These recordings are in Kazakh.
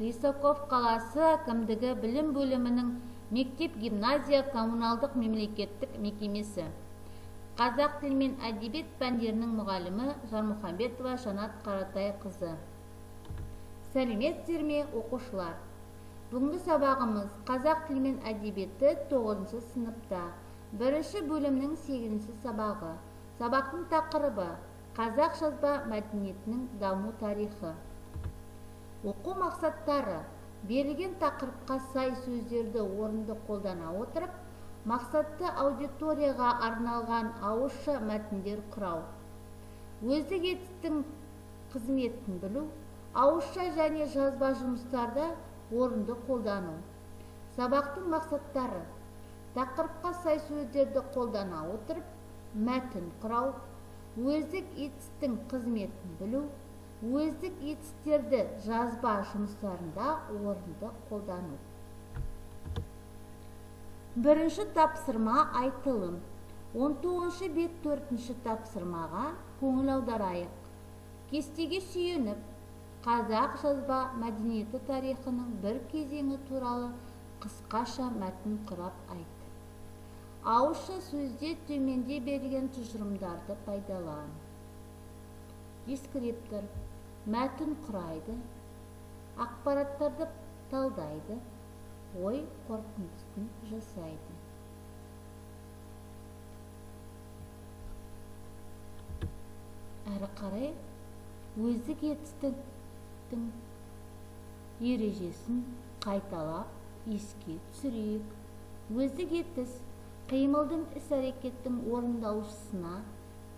Лисаков қаласы әкімдігі білім бөлімінің мектеп-гимназия коммуналдық мемлекеттік мекемесі. Қазақ тілі мен әдебиет пәндерінің мұғалімі Жармұхамбетова Жанат Қаратайқызы. Сәлеметсіздер ме, оқушылар? Бүгінгі сабағымыз қазақ тілі мен әдебиеті 9-шы сыныпта, 1-ші бөлімнің 8-ші сабағы. Сабақтың тақырыбы қазақ жазба мәдениетінің даму тарихы. Оқу мақсаттары: берілген тақырыпқа сай сөздерді орынды қолдана отырып, мақсатты аудиторияға арналған ауызша мәтіндер құрау, өздік етістің қызметін білу, ауызша және жазба жұмыстарда орынды қолдану. Сабақтың мақсаттары: тақырыпқа сай сөздерді қолдана отырып, мәтін құрау, өздік етістің қызметін білу, өздік етістерді жазба жұмыстарында орынды қолдану. Бірінші тапсырма айтылым. 19-шы бет 4-ші тапсырмаға көңіл аударайық. Кестеге сүйеніп, қазақ жазба мәдениеті тарихының бір кезеңі туралы қысқаша мәтін құрап айт. Ауызша сөзде төменде берілген тұжырымдарды пайдалан. Дескриптор мәтін құрайды, ақпараттарды талдайды, ой қорытындысын жасайды. Әрі қарай өздік етістіктің ережесін қайталап еске түсірейік. Өздік етіс қимылдың іс-әрекеттің орындаушысына,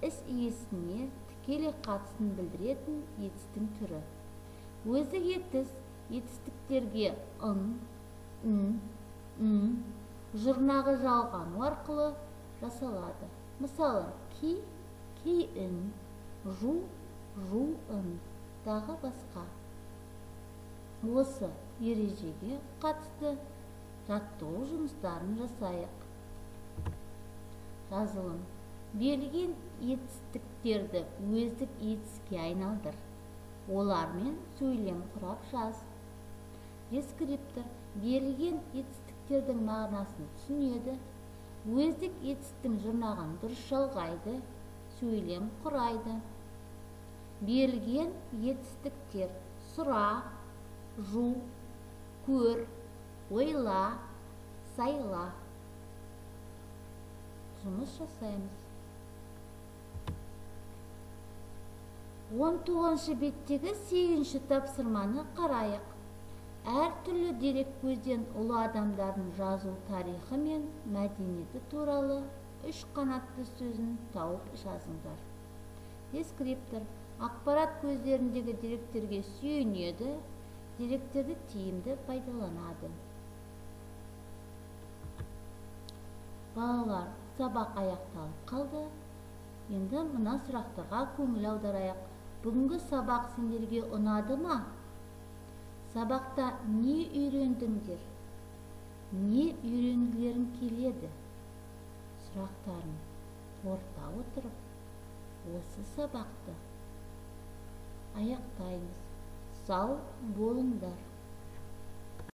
іс иесіне тікелей қатысын білдіретін етістің түрі. Өздік етіс етістіктерге ын, н, ң жұрнағы жалғану арқылы жасалады. Мысалы, ки, кейін, жу, жуын, тағы басқа. Осы ережеге қатысты жаттығу жұмыстарын жасайық. Жазылым. Берілген етістіктерді өздік етіске айналдыр. Олармен сөйлем құрап жаз. Дескриптор берілген етістіктердің мағынасын түсінеді, өздік етістің жұрнағын дұрыс жалғайды, сөйлем құрайды. Берілген етістіктер: сұра, жу, көр, ойла, сайла. Жұмыс жасаймыз. 19-шы беттегі 8-ші тапсырманы қарайық. Әртүрлі дерек көзден ұлы адамдардың жазу тарихы мен мәдениеті туралы үш қанатты сөзін тауып жазыңдар. Дескриптор ақпарат көздеріндегі деректерге сүйенеді, деректерді тиімді пайдаланады. Балалар, сабақ аяқталып қалды. Енді мына сұрақтарға көңіл аударайық. Бүгінгі сабақ сендерге ұнады ма? Сабақта не үйрендіңдер? Не үйренгілерің келеді? Сұрақтарын қорыта отырып, осы сабақты аяқтаймыз. Сау болыңдар.